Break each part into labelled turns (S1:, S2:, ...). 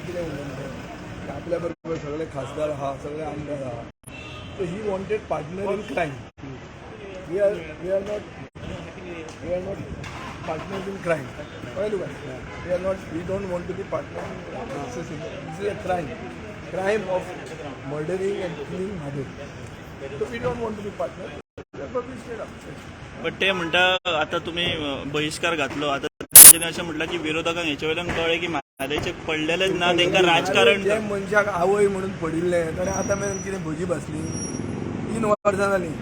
S1: कितें म्हणलें की आपल्या बरोबर सगळे खासदार आहा, सगळे आमदार आहा. So he wanted partner in crime. We are not partners in crime. कळ्ळें तुका? We are not, we don't want to be partner in crime. This is a crime, crime of murdering and killing Mhadei. So we don't want to be partner. Straight up.
S2: But ते म्हणटा आता तुमी बहिश्कार घातलो, आता तेंच्यांनी अशें म्हटलां की विरोधकांक हेचे वयल्यान कळ्ळें की म्हादयचें पडलेलेंच ना, तांकां राजकारण.
S1: जे मनशाक आवय म्हणून पडिल्लें ताणें आतां मेरेन कितें भजी भाजली? 3 वर्सां जालीं,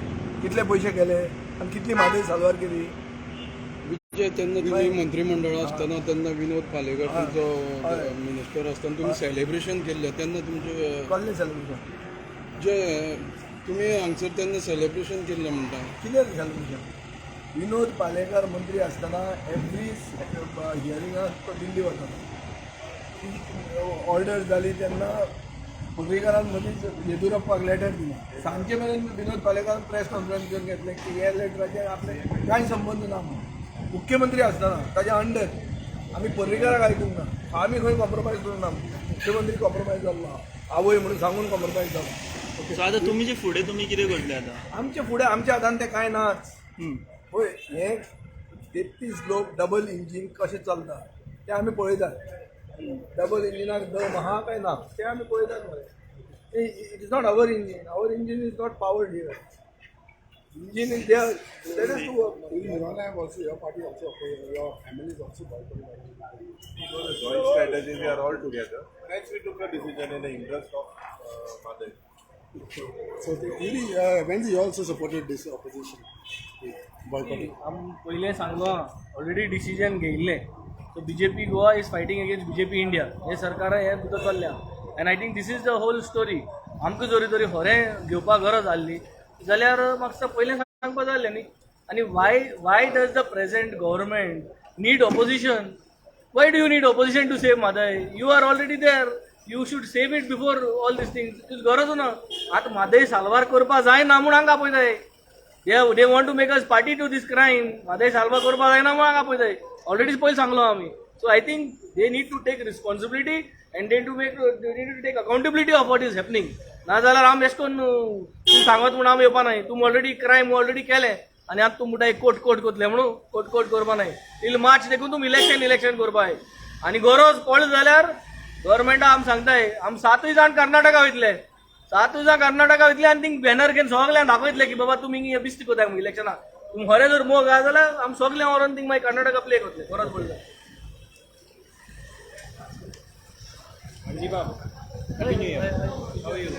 S1: कितले पयशे केले आनी कितली म्हादय साल्वार केली?
S3: विजय, तेन्ना तुमी मंत्रीमंडळ आसतना, तेन्ना विनोद पालेकर तुमचो मिनिस्टर आसतना तुमी सेलिब्रेशन केल्लें तेन्ना तुमचे
S1: कसलें सेलिब्रेशन?
S3: जे तुमी हांगसर तेन्ना सेलिब्रेशन केल्लें म्हणटा.
S1: कितें सेलिब्रेशन? विनोद पालेकर मंत्री आसतना एवरी हियरिंगाक तो दिल्ली वतालो. ऑर्डर जाली तेन्ना पर्रीकारान मदींच येदुरप्पाक लेटर दिलें. सांजचे मेरेन विनोद पालेकारान प्रेस कॉन्फरन्स घेवन घेतलें की हे लेटराचेर आपले कांय संबंद ना म्हणून. मुख्यमंत्री आसतना ताच्या अंडर आमी पर्रीकाराक आयकूंक ना. आमी खंय कॉम्प्रोमायज करूंक ना. मुख्यमंत्री कॉम्प्रोमायज जाल्लो आहा, आवय म्हणून सांगून कॉम्प्रोमायज जालो.
S2: सो आतां तुमी जे फुडें तुमी कितें करतले आतां?
S1: आमचे फुडें आमच्या हातान तें कांय नाच. पळय, हे 33 लोक डबल इंजीन कशें चलता तें आमी पळयतात. डबल इंजिनाक दम आहा काय ना तें आमी पळयतात मरे. It is not our engine. Our engine is not powered here. Engine is there, that is to work.
S4: Nirala have also, your party also opposed, your family is also boycotting.
S5: Joint strategy, we are all together. Hence, we took a decision in the interest of Mhadei.
S4: So the, really, Wendy, you also supported this opposition boycotting.
S6: आम पयलें सांगलो, already decision घेयिल्लें. So BJP Goa is fighting against BJP India. हे सरकारां हे भितर चल्ल्या and I think this is the whole story. आमकां जरी तरी खरें घेवपाक गरज आहली जाल्यार म्हाका पयलें सांगपा जाय आसलें न्ही. आनी why does the present government need opposition? Why do you need opposition to save Mhadei? You are already there. You should save it before all these things. गरज ना. आतां म्हादय साल्वार करपा जायना म्हूण हांगा आपयताय. They want to make us party to this crime. Mhadei साल्वार करपा जायना म्हूण हांगा आपयताय. ऑलरेडी पयलीं सांगलो आमी. So I think they need to take responsibility and they need to take accountability of what is happening. नाजाल्यार आमी एशें करून तूं सांगत म्हूण आमी येवपा नाय. तुमी ऑलरेडी क्रायम ऑलरेडी केलें आनी आतां तूं म्हणटा कोर्ट कोर्ट करतले म्हणून. कोर्ट कोर्ट करपा नाय. टील मार्च देखून तुमी इलेक्शन इलेक्शन करपा. आनी गरज पडली जाल्यार गव्हर्मेंटा आमी सांगताय, आमी सातूय जाण कर्नाटका वयतले, सातूय जाण कर्नाटका वयतले आनी थिंग बॅनर घेवन सगल्यांक दाखयतले की बाबा तुमी हिंगा बेश्टी कोताय इलेक्शनाक. तुमी खरें जर मोग आहा जाल्यार आमी सगळे व्हरोन थिंग मागीर कर्नाटका प्ले करतले गरज पडली जाल्यार.
S7: Happy New Year. How are you?